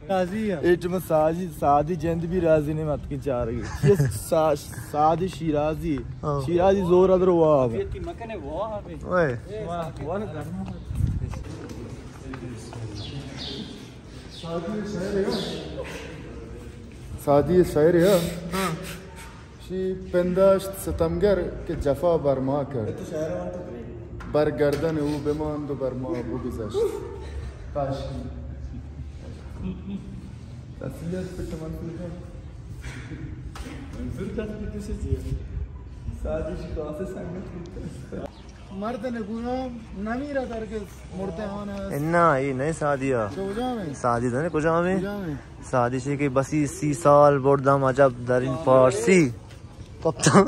راضی ہے۔ ایٹم سادی، سادی جند بھی راضی نہیں مت کی چار گئی۔ یہ سا-، سادی شیرازی۔ ہاں۔ شیرازی زور ادر واب۔ اوئے۔ واہ، واہ، گرم۔ سادی شاعر ہے۔ سادی شاعر ہے۔ ہاں۔ شی پنداشت ستمگر کہ جفا بر ما کرد۔ بر گردن او بماند و بر ما بگذشت۔ کاشکی۔ تسلیت پہ منظور جان۔ منظور جان پہ کسی چیئے؟ سادی شی کاسے سنگت بیتا۔ مرد نگویم نمیرد ہرگز، مردہ آن است۔ انا، اے نئے سادی آ۔ تو کجام ئے؟ سادی دنے کجام ئے؟ کجام ئے؟ سادی شی کہ بسی سی سال بردم عجب در این پارسی۔ کپتان۔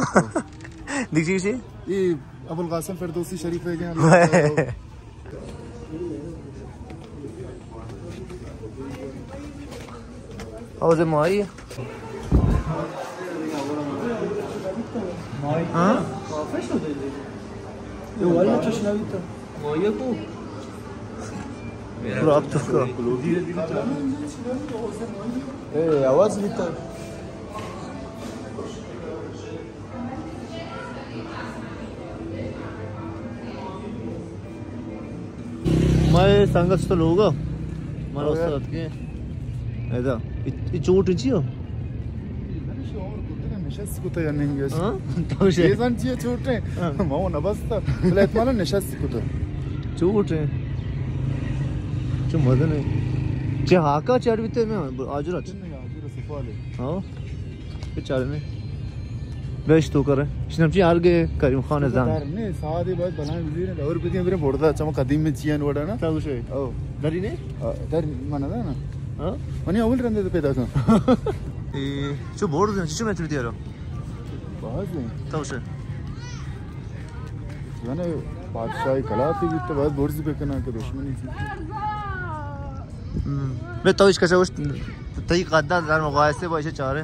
دیکھ چی چی؟ اے ابوالقاسم فردوسی شریف ہے کیا؟ او، زه ماهی. ها؟ اے، آواز بیتا۔ اے، آواز بیتا۔ مئے سنگت تو لوگ ءَ، من استاد اتکیں۔ ادا، اے چوٹ چی ہو؟ نشست کتا یا نہیں گیس؟ ہاں؟ تو شے۔ چیزاں چی چوٹ ہے؟ ہاں۔ ما وہ نبستا۔ بلے اتمالا نشست کتا۔ چوٹ ہے۔ چو مزن ہے۔ چے ہاکا چڑ بیتے میں آجرا چ۔ نہیں، آجرا سفالے۔ ہاں۔ بچارے نے۔ بیش تو کرے۔ شنم چی آرگے کریم خان زان۔ در نے، سادے باید بلان وزیر دور بدی برے بڑدا چم قدیم میں چیان وڑا نا۔ تا گوشے۔ او۔ دری نے؟ آ، در من دا نا۔ ہاں؟ منی اول رندے تو پیدا کن۔ اے، چو بڑد، چو متر دیارا؟ باز ہے۔ تا گوشے۔ یعنی بادشاہی کلاتی بیت تو باید برز بکنن کہ دشمنی چیز۔ ہم۔ بے تو اس کسے اس تئی قدر در مقایسے با ایشی چارے۔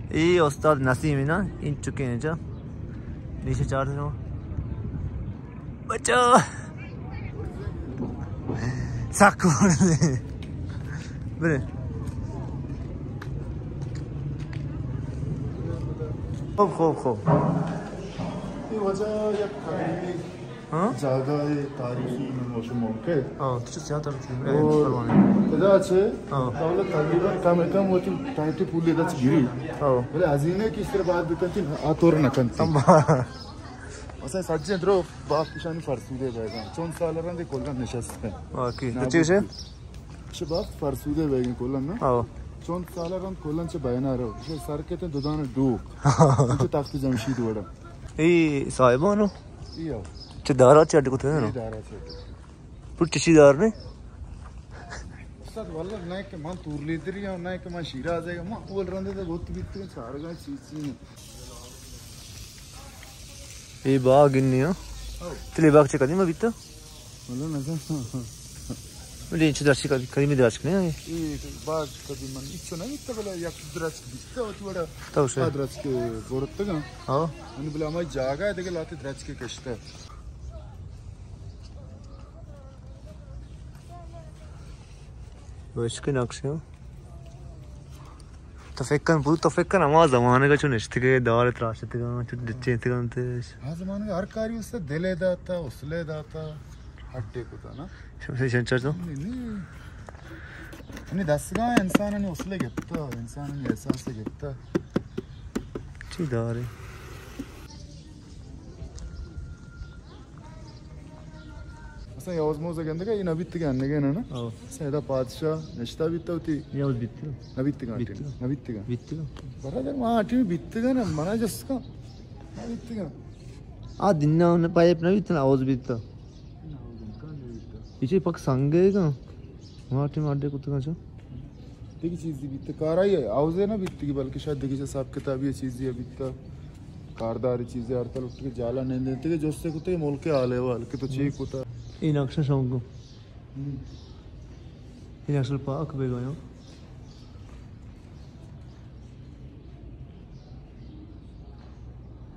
اے استاد نسیم ہے نا، این چکے ہیں جا۔ نیچے چار دے۔ بچو۔ سک برے۔ خوب، خوب، خوب۔ یہ وجہ یک قدیمی ہاں؟ جاگہ تاریخی میں موشو ملک ہے۔ ہاں، تو چیز زیادہ رکھی ہے، اور پروانے۔ ادا چھ، ہاں۔ دولت تقریباً کم کم ہوتی، ٹائٹی پولی ادا چھ گری۔ ہاں۔ بلے ہزینے کی اس طرح بات بکنتی، آ طور نہ کنتی۔ ہم با- مثلاً سجیں درو باپ کشانی فرسودے بیگاں۔ چون سال رندے کلن نشست ہیں۔ واقعی۔ تو چیز ہے؟ شباب فرسودے بیگیں کلن نا۔ ہاں۔ چون سال رند کلن چھ بینا رو۔ سر کتے دودان ڈوک۔ چھ تخت جمشید وڑا۔ اے صاحبانو؟ اے آ۔ چہ دارا چہ اڈ کتگ نا؟ اے دارا چہ اڈ۔ پٹ چشی دار نے؟ استاد واللہ نہ کہ من تور لیدری ہوں، نہ کہ من شیراز ہے، من اول رندے تو گوت بیت چارگا چیز چیز۔ اے باغ انی ہاں؟ او۔ تلی باغ چہ قدیم بیتا؟ واللہ نہ۔ بلے چہ درچ کدی، کدی می درچ کنے؟ اے باغ کدی من اچو نہ بیتا، بلے یک درچ بیتا وتی وڑا۔ تو شے۔ آ درچ کے بورتگا۔ ہاں۔ انی بلے ہماری جاگہ ہے دیگه لاتے درچ کے کشتا۔ بشک نقشہ۔ تو فکر کن، پورو تو فکر کن، ہما زمانگ ء چو نشتگے، دار تراشتگاں، چو ڈچینتگاں تش۔ ہاں، زمانگ ء ہر کاری است، دل ء داتا، حوصلہ ء داتا، ہڈے کتا نا۔ شمشے شنچر تو؟ نہیں، نہیں۔ نی دستگاہ انسان نی حوصلہ گپتا، انسان نی احساس گپتا۔ چی دارے؟ اصلاً یوز موز گندگا، یہ نبیتگا انگے نا؟ او۔ اصلاً ادا پادشاہ نشتا بیتا ہوتی۔ یوز بیتگا۔ نبیتگا آٹی۔ بیتگا۔ نبیتگا۔ بیتگا۔ برادر، ما آٹی بیتگا نا، منا جس کا۔ نبیتگا۔ آ دنیا نے پائپ نبیتگا، اوز بیتا۔ ایچے پک سنگے گا۔ ما آٹی ما اڈے کتگا چا۔ دیگه چیزی بیت، کارایی آوزے نہ بیت، بلکہ شاید دیگه چیز حساب کتابی چیزی بیت، کارداری چیزی ہر تل اٹھ کے جالا نہیں دیتے کہ جستے کتے ملک حال احوال کہ تو چی کتا۔ این اکشن شونگو۔ ہم۔ این اکشن پاک بے گایا۔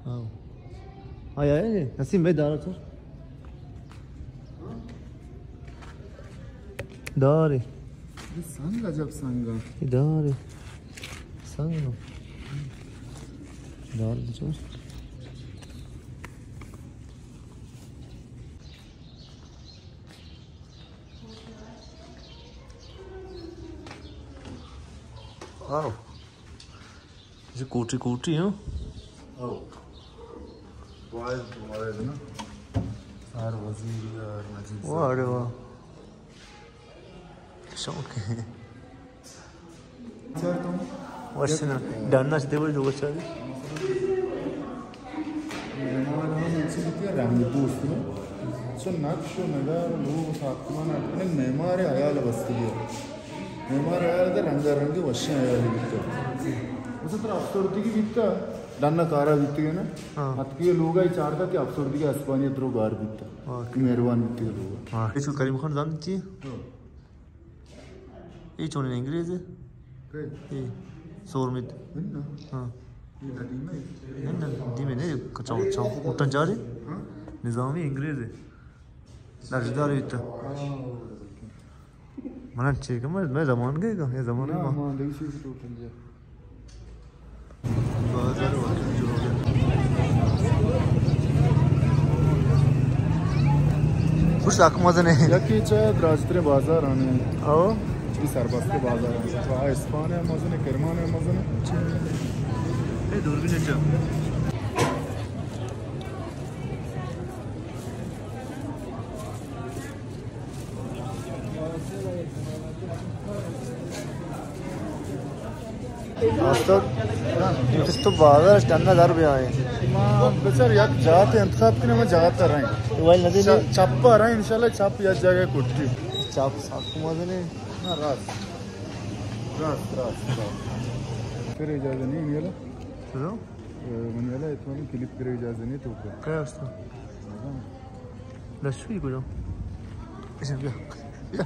آؤ۔ آیا، آیا، نسیم بھائی، دار تو۔ دار۔ اے سنگ عجب سنگ اے۔ اے دار۔ سنگ۔ دار تو۔ آؤ۔ جی کوٹی کوٹی، ہاں؟ او۔ واحد، واحد نا۔ ہر وزیر، ہر مجید صاحب۔ واہ، ارے واہ۔ شوق ہے۔ وش نا۔ ڈن اش دے بڑی لوگ چاری۔ مہمان ہم انچیں بیتگ رنگ دوست نہ۔ چو نقش و نگار و لوگ و ساختمان ء کنگ مہمان ء ہیال ء بستگی ء۔ مہمان ء ہیال ء رنگا رنگی وشیں ہیالے بیتگ۔ بس ترا افسردگی بیتگ، ڈن ء کارا بیتگ نا۔ ہاں۔ اتکگے لوگ ء چارتگ کہ افسردگی اسپانی ء درو گار بیتگ۔ واقعی۔ مہربان بیتگ لوگ ء۔ ہاں۔ اے چو کریم خان زانت چی؟ ہاں۔ اے چونیں انگریز اے؟ کئے؟ اے سورمید۔ اناں؟ ہاں۔ اے قدیمہ اے؟ اناں، قدیمہ نہ اے، کچا، کچا، اوٹاں چارے؟ ہاں۔ نظامی انگریز اے۔ نقشدار بیتا۔ ہاں۔ من چی کہ من، من زمان گئے گا، یہ زمان نہ، ما۔ ما دیسی تو پنجاب۔ بازار واقعی جوڑ۔ خوش ساک مزن ہے۔ یکی چا دراجتریں بازار آنے۔ او۔ چی سربستے بازار آنے۔ آ اسپان ہے مزن ہے، کرمان ہے مزن ہے۔ اے دور بھی نہیں چا۔ استاد، تو بازارش ڈن ء در بیائیں۔ ما بچار یک جاتے انتخاب کنیں، ما جاتا رہیں۔ موبائل نہ دے۔ چ-، چپ رہیں، انشاءاللہ چپ یک جگہ کٹی۔ چپ ساک مزنے۔ نہ، راست۔ راست، راست، راست۔ پھر اجازت نہیں، نہیں والا۔ چلو۔ اے، منی والا اتمنی کلپ کرے اجازت نہیں تو کر۔ کیا اس تو؟ دشوی کو جو۔ اچھا، بیا۔ بیا۔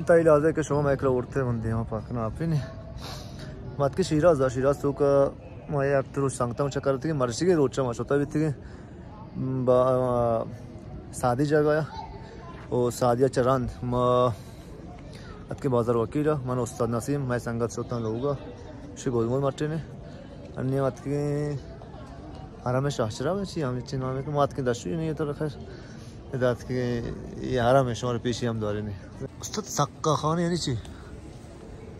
تائی لازے کہ شما میکرو اورتے من دیما پاکنا آپی نے۔ مات کے شیراز، شیراز تو کا ما یک روچ سنگتاں چکر تھی، مرشی کے روچا ما شتا بیتی کے۔ با، سادی جگہ یا۔ او سادی چرند ما اتکیں بازار وکیل ء، من استاد نسیم، مئے سنگت شتاں لوگ ء، شی گلمول مٹین ء۔ انی اتکیں حرم شاہ چراغ چی ہم چی نام ہے کہ ما اتکیں دشوی نہیں تو خیر۔ ادا اتکیں یہ حرم ہے، شمار پیشی ہم دارے نہیں۔ استاد سکا خان یعنی چی؟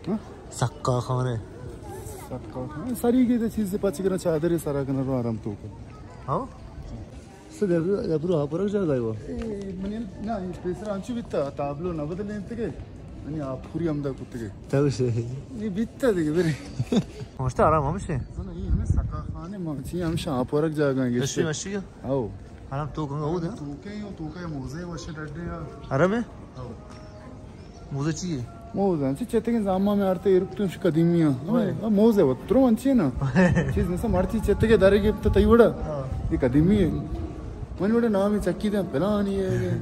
ہاں؟ سکا خان ہے۔ سکا خان۔ سری کے تو چیز پچ کرنا، چادر سرا کرنا تو حرم تو کا۔ ہاں؟ سر، در، در برو آپ ورگ جاگہ ء وا۔ اے، منی نا، اے پیسر انچو بیتا، تابلو نہ بدلینتگے۔ منی آپ پوری ہمدا کتگے۔ تو سے۔ اے بیتا دیگه، برے۔ مشتا آرام ہمشے۔ نا، نا، اے ہمیں سکا خانے، ما چی ہمشہ آپ ورگ جاگہ گشتے۔ مشی، مشی۔ او۔ آرام تو کنگا ہو دے۔ تو کے ہو، تو کے موزے وشے ڈڈے۔ آرام ہے؟ او۔ موزہ چی ہے؟ موزہ، انچی چتگیں زاما میں آرتے ایرکتوں، شی قدیمی ہیں۔ اوئے۔ ہاں، موزہ وت، درو انچی نا۔ چیز نسا مرچی چتگے دارے گپت تئی وڑا۔ ہاں۔ یہ قدیمی ہے۔ من وڑا نامی چکی دیں، پلانی ہے۔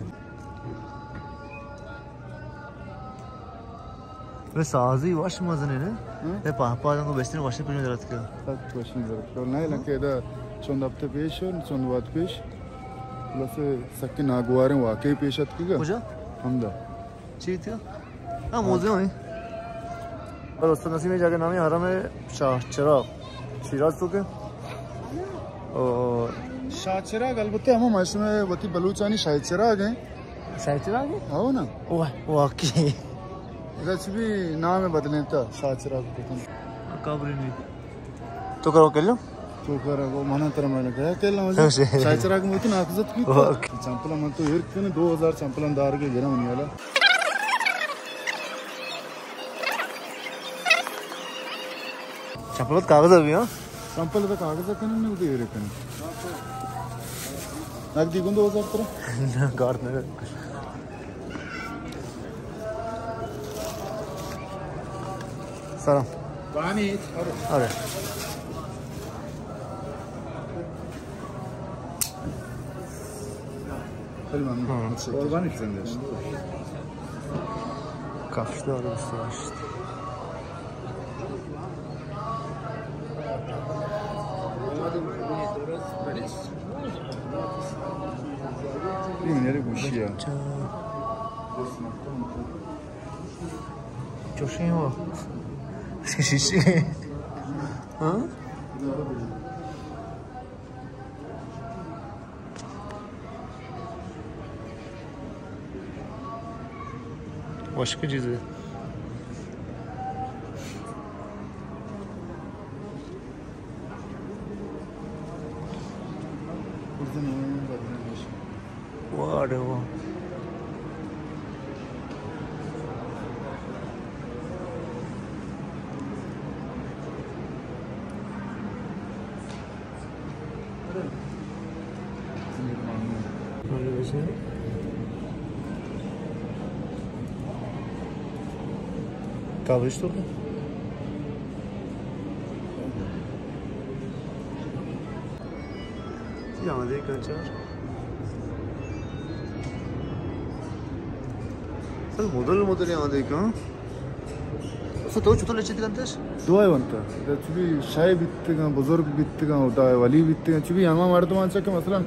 وہ سازی وش مزنے نے۔ ہاں۔ یہ پاپا جنگو بہترین وشی پنجو درت کیا۔ سک وشی درت کیا۔ نہیں لکے دا چند ہفتے پیش، چند وقت پیش۔ بس سکے ناگواریں واقعی پیش اتکگا۔ کجا؟ ہمدا۔ چی تیا؟ ہاں، موزے ہوئیں۔ اور استاد نسیم جاگہ نامی حرم ہے شاہ چراغ، شیراز تو کے۔ اور شاہ چراغ البتہ ہم مشہور ہے، وتی بلوچانی شاہ چراغ ہیں۔ شاہ چراغ ہے؟ ہاں نا۔ واہ، واقعی۔ اگر چی بھی نام ہے بدلیں تا شاہ چراغ کو تم۔ قبر نہیں۔ تو کرو کلو؟ تو کرو، وہ منا تر میں لگا کلو۔ شاہ چراغ میں تو ناکزت کی۔ اوکے۔ چمپلا من تو ایر کنے دو ہزار چمپلا دار کے گرا منی والا۔ چمپل تو کاغذ ابھی، ہاں؟ چمپل تو کاغذ کنے نہیں، ادھر ایر کنے۔ نقدی گون دو ہزار ترا؟ نہ، کارت نہ۔ سلام۔ پانی۔ ارے۔ خیلی ممنون۔ ہاں، اچھا۔ قربانی شما۔ کفش دار بیست و هشت۔ میرے گوشی ہے۔ اچھا۔ چوشیں ہو۔ شیشے۔ ہاں؟ وشکیں چیزے۔ واہ رے واہ۔ کابش تو کیا؟ یہاں دیکھا چار۔ سر مدل مدل یہاں دیکھا۔ اصلاً تو چطور لچت کنتش؟ دعای ونتا۔ ادا چوبی شاہی بیتگاں، بزرگ بیتگاں، ادا ولی بیتگاں، چوبی ہما مردمان چا کہ مثلاً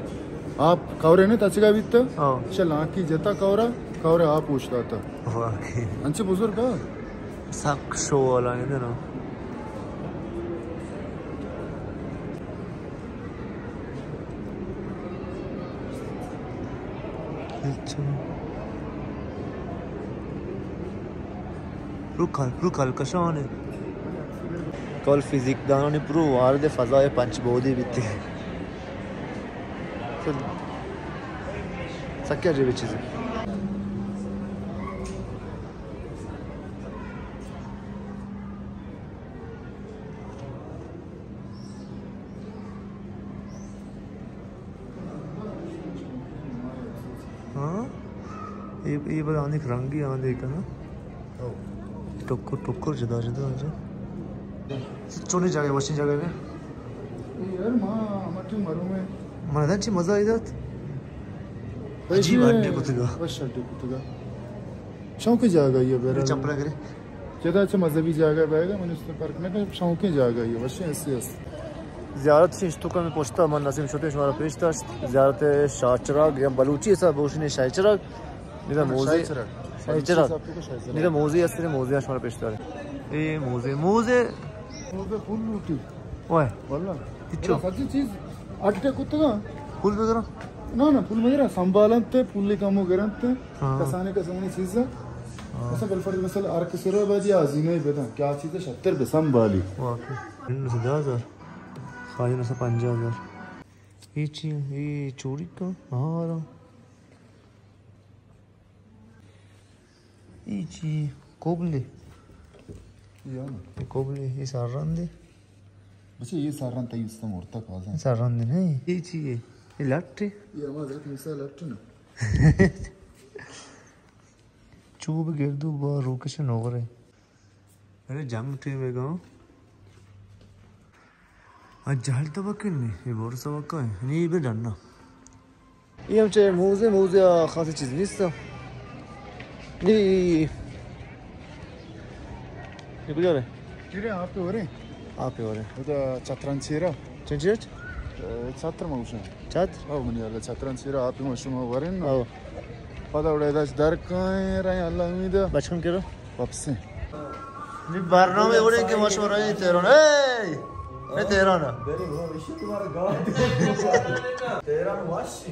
آپ کورے نے تچگا بیتا، ہاں۔ چا لانکی جتا کورا، کورے آپ اوشتاتا۔ واقعی۔ انچے بزرگ آ۔ سک شو والا ہے نا۔ اچھا۔ پرو کل، پرو کلکشانے۔ کل فزیک دانانی پرو وارد فضای پنچ بعدی بیتی۔ سکے عجیب چیزے۔ ہاں؟ اے، اے بلا آنی رنگی آن دیکھا نا؟ ٹکر، ٹکر جدا جدا ہے۔ چونی جگہ، وشی جگہ نے؟ یار، ما، ما تو مرو میں۔ من دن چی مزہ آئی دات؟ عجیب اڈے کتگا۔ بس اڈے کتگا۔ شوقیں جاگہ یہ بیرا۔ چپلا کرے۔ جدا چہ مذہبی جاگہ بیگا، من اس فرق نہ کہ شوقیں جاگہ یہ، وشیں ایسے است۔ زیارت شش تو کم پشتا من نسیم شتے شمارا پیش داشت۔ زیارت شاہ چراغ یا بلوچی حساب بوشنے شاہ چراغ۔ میرا موزے شاہ چراغ۔ شاہ چراغ۔ بلوچی حساب تو شاہ چراغ۔ میرا موزے است، میرا موزے شمارا پیش دار۔ اے موزے، موزے۔ موزے پھول لوٹی۔ اوئے۔ واللہ۔ تچو۔ سچی چیز اٹے کتگا۔ پھول بگرا؟ نہ، نہ، پھول مگرا، سنبھالنت، پھول کمو گرنت۔ ہاں۔ کسانے کسانے چیز۔ ہاں۔ مثلاً بالفرض مثلاً ہر کسی رو باجی آزینہ بدن، کیا چیز شتر بہ سنبھالی۔ واقعی۔ ان سے دہ ہزار، خالی نسا پنجاہ ہزار۔ یہ چی، یہ چوڑی کا؟ ہاں۔ اے چی؟ کوبلے؟ یا نا۔ اے کوبلے، اے سر رندے؟ بچے، اے سر رند تئی است مرتا کازا۔ اے سر رندے نہیں۔ اے چی ہے؟ اے لٹ ہے؟ اے ہما حضرت موسیٰ لٹ ہے نا۔ چوب گردو با روکش نوغرے۔ ارے جنگ ٹیم ہے گا۔ آ جہل تو بکن نے، یہ بور سوا کا ہے؟ نہیں، یہ بھی ڈننا۔ یہ ہم چاہے موزے، موزے آ خاصی چیز نہیں سا۔ نہیں، یہ کجا رہے؟ چیرے آپ پہ ہو رہے؟ آپ پہ ہو رہے۔ وہ تو چتران چیرا۔ چن چیرا؟ اے، چتر ما گوشاں۔ چتر؟ او منی اللہ، چتران چیرا آپ ما شما ورن۔ او۔ پدا اڑے داش در کائیں رہے، اللہ امید۔ بچکن کرو۔ واپس۔ نی برنامہ اڑے کہ ما شما رہے تہران۔ اے! اے تہران۔ تہران وش۔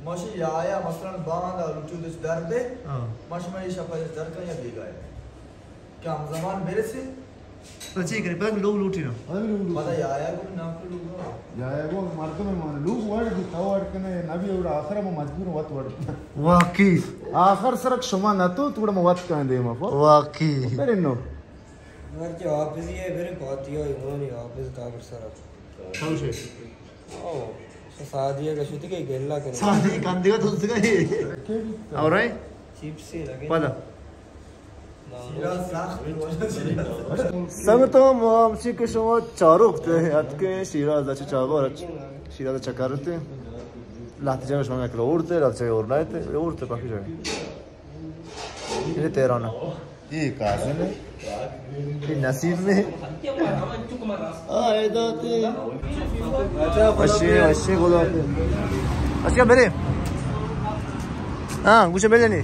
ما شی یا یا مثلاً باندا لوٹو دش در دے۔ ہاں۔ ما شما یہ شپا در کن یا بیگاہ۔ کہ ہمزمان برسے۔ تو چی کرے؟ پہلے لوگ لوٹی نا۔ پہلے لوگ لوٹی۔ پدا یا یا گو نام کو لوگ۔ یا یا گو مردم مان لوگ وڑ دی تو وڑ کنے نبی اور آخر میں مجبور وت وڑ۔ واقعی۔ آخر سرک شما نہ تو توڑا میں وت کان دے ما پا۔ واقعی۔ برے نو۔ مرچی حافظی ہے، برے فاتحہ ایمانی حافظ قبر سرک۔ سمجھے؟ او، سعدیہ کا شتی کے گلا کرے۔ سعدی کندگا تو سگا ہے۔ اور ہے؟ چپس سے لگے۔ پدا۔ سنگتاں، ما ہمشی کہ شما چاروک تے اتکیں شیراز ءَ چہ چابہار، شیراز ءَ چکر تے۔ لہتے جگہ شما یک لوڑ تے، لہتے جگہ اور نہ تے، اور تے باقی جگہ۔ یہ تہران ہے۔ یہ کاظم ہے۔ یہ نسیم ہے۔ آئے داتے۔ اچھے، اچھے، خدا۔ اچھا، میرے۔ ہاں، گوشے بجنی۔